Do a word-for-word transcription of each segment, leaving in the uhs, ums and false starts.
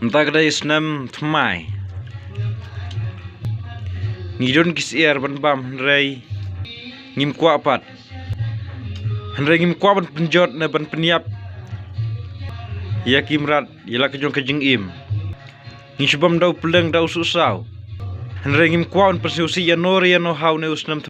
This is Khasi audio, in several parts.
Mynta ka dei snem thymmai. Ngi don ki syiar ban bam hynrei ngim kwah pat. Hynrei ngim kwah ban pynjot ne ban pynïap ïa ki mrad ïa la ka jong ka jingim. Ngi shu bam da u pylleng da u sohsaw. Hynrei ngim kwah ban pynsngewsih ïano re ïano ha une u snem.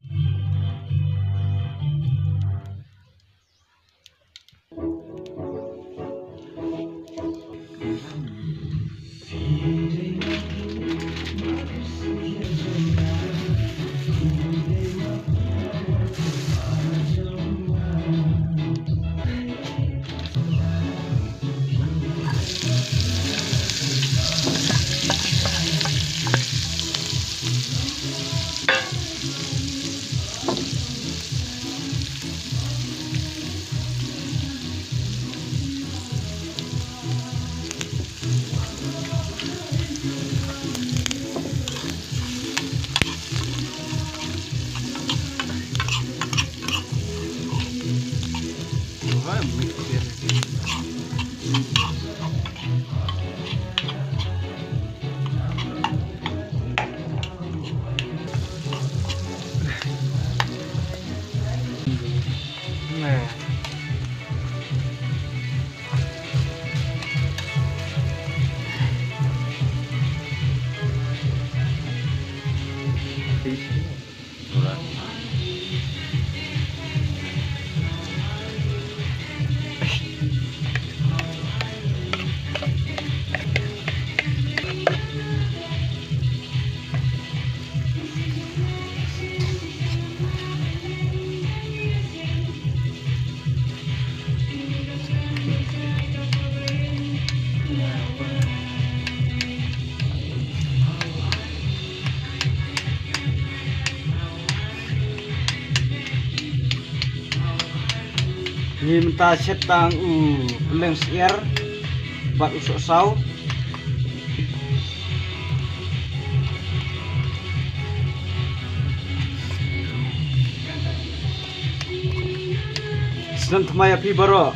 Ngi mynta shet tang u pylleng syiar bad u sohsaw. Snem thymmai ïa phi baroh.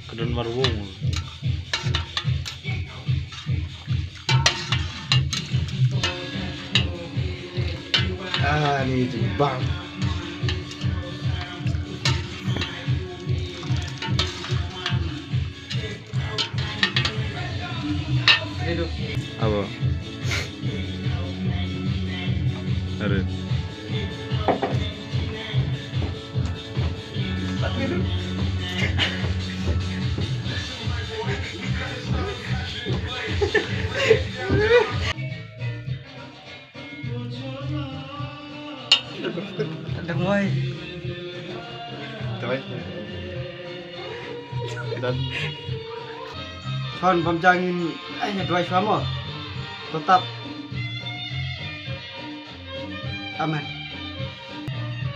Ka don marwung. Ah, ni tu bang. Apa? Ada. Dengoi. Dengoi. Dan Son pam jangin ai nya dua suamo. Tetap. Amen.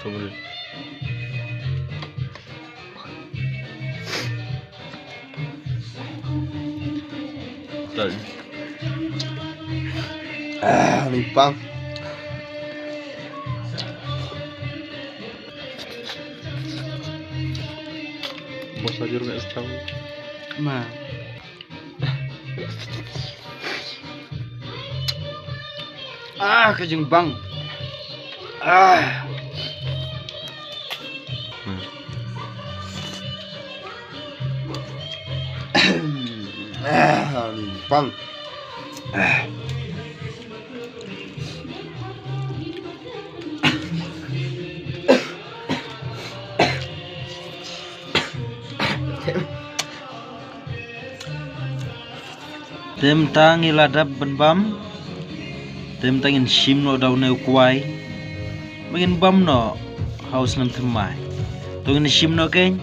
Tunggu. Ah, lipang. Bos aja rumah es campur. Ma. Ah, ka jingbang. Ah. Ah, bang. Ah. Te mynta ngi la dep ban bam. Te mynta ngin shim noh da une u kwai. Ba ngin bam noh. Hau snem thymmai. Tong ni shim no keng.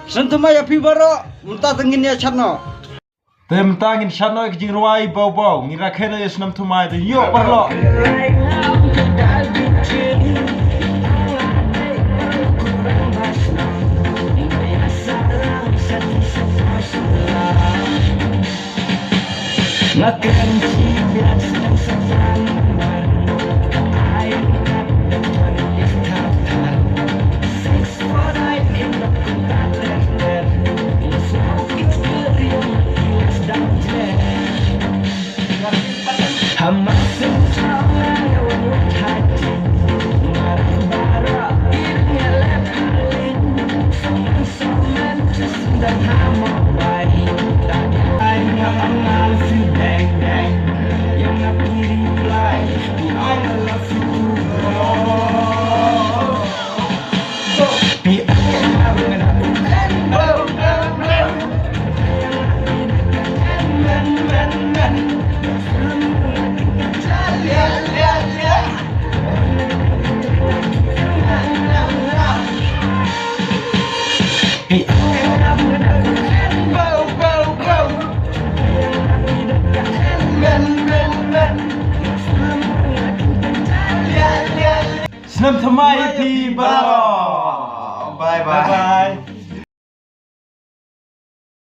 Snem thymmai ya phi baroh. Mynta te ngin ïa chat noh. Te mynta ngin chat noh ïa ka jingrwai baw baw. Ngi rakhe noh ïa snem thymmai te ïoh paralok. Snem thymmai ïa phi baroh. Bye bye. Bye bye.